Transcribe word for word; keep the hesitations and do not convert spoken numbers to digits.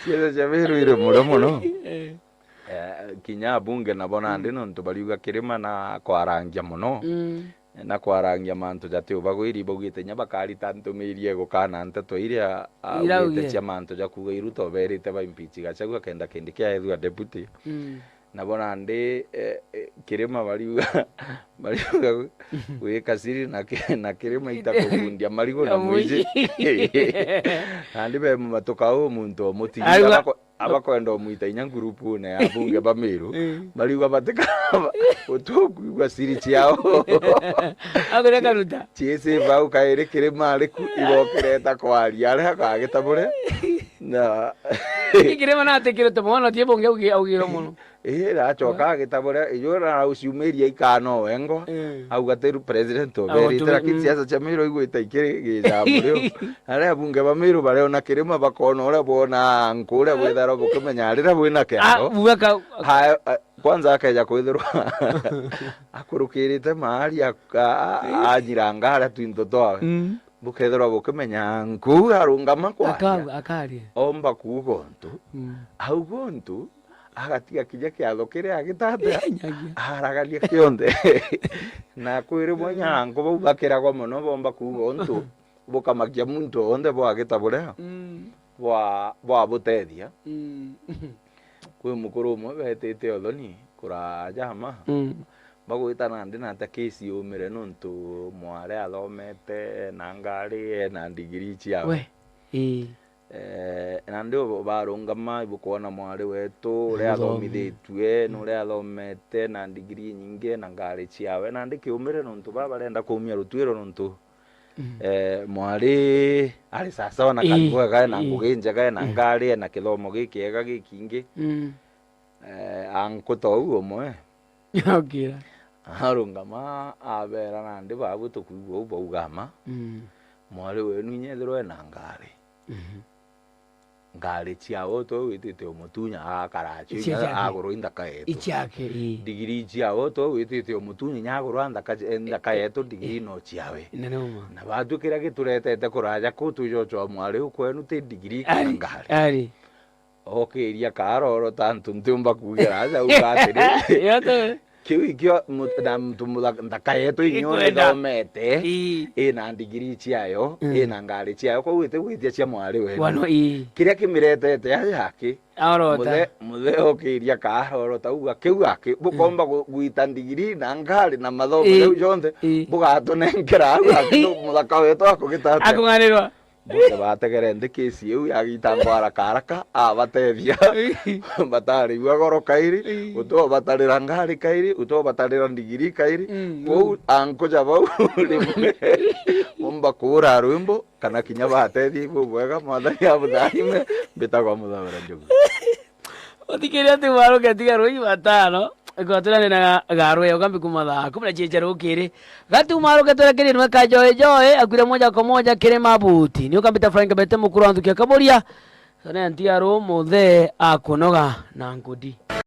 Siasa cia Meru iri murio mono. Eh. Eh, kinya abunge nabo nandi, mm, nontu bariuga Kirima na kwarangia mono. Mm. Na kwarangia mantu jati ubagwiri, baugite inya bakarita ntumiri egukana nteto iria augite cia mantu ja kuuga i Ruto berite ba impeach Gachagua kenda Kindiki aethua deputy. Mm. Nabo nandi, eh, eh, Kirima bariuga, bariuga gwika siri na ki-, na Kirima ita kugundia marigu na mwiji. Nandi be matuka u muntu omutigira bako-, abakwenda omwita inya ngurupune ya abunge ba Meru, eh, bariuga batika utukwigua siri ciao. Agure karuta. Ciisi bau kairi Kirima ariku igokereta kwaria aria akagita buria. Na Kirima natikirite mono, tie bunge augi-, augirwe mono. Ii, racoka agita buria, ijo rauciumiria ikano wengwa, eh, auga ti ru president oberite, lakini, mm, siasa cia Meru igwita ikiri gijambo riu. Aria abunge ba Meru bariona Kirima bakona uria bwona nku uria bwithagirwa bukimenya riria bwina kiaro. Ah, buga ka- Haya, a-, kwanza akeja kwithirwa akurukirite maari a-, a-, a-, anyiranga aria twinto twawe. Mm. Bukethirwa bukimenya nku arungama kwaria. Akau-, akaria. Omba kuuga untu. Mm. Auga untu, agatiga kinya kiatho kiria agitatea, aragania kionthe. Na kwiri bo nyango bau bakiragwa mono, bomba kuuga untu bukamakia muntu onthe bwagita buria, mm, bwa-, bwabutethia. Mm. Kwi mukuru umwe betite uthoni kuraja ama, mm, bagwita nandi nata kesi yumire nontu mwari athomete ena ngari, ena ndigiri ciawe. We, ii. Eh, nandi u-, barungama ibukwona mwari wetu uria athomithitie, mm, na uria athomete na ndigiri nyingi na ngari ciawe. Nandi kiumire nontu baba barenda kuumia rutuiro nontu, mm, eh, mwari ari sasawa na, ii, karibu ega, ena, ii, ngugi njega, ena, mm, ngari, ena kithomo gikiega gikingi. Mm. Eh, ankuta uu umwe. Okira. Arungama abera nandi babu tukwigua uu bauga ama. Mm. Mwari wenu inya ethirwa ena ngari. Mhm. Ngari ciawe utwe witite umutunya akara acio inya agurwa inthaka yetu. Ichake, ii. Ndigiri ciawe utwe witite umutunya inya agurwa nthaka, nthaka yetu, ndigiri no ciawe. Na noma. Na batu kiria gituretete kuraja ku twijochwa mwari u kwenu ti ndigiri kana ngari. Ari. Okiria kaarorota antu ntiumba kuugira aja uga atiri. Yote. Kiu ikio mut-, na muntu mutha-, nthaka yetu inya uria ithomete, ii, ina ndigiri ciayo, mm, ina ngari ciayo, kwou iti gwitia cia mwari wenu. Wano, ii. Kiria kimiretete aja aki. Arorota. Muthe, muthe okiria kaarorota uga kiu aki. Bukomba gu-, gwita ndigiri na ngari na mathomo, ii, jau jonthe, ii, bugatunenkera au aki, muthaka wetu akugita atia? Akung'anirwa. Bonthe bategere nthi kesi iu yagitangwa haraka haraka, abatethia. Batarigua goro kairi, ii, uti ubatarira ngari kairi, uti ubatarira ndigiri kairi. Mm. Kwou ankuja bau rimwe umba kuura rwimbo kana kinya batethia ibubwega, Mwathani abutharime. Mbitagwa Muthabira Njogu. Uthikiria ati mwaruke tiga rui batano, kwaturanire na ga-, garwe, ukambi kuma thaa kumi na chicha rukiri. Gati mwaruke twerekerie nwe ka Joe Joe, akwire moja kwa moja kiri mabuti. Ni ukambita Frank Bete mukuru wa Nthukia Kaburia. Sone ntiaru muthe akunoga na ngudi.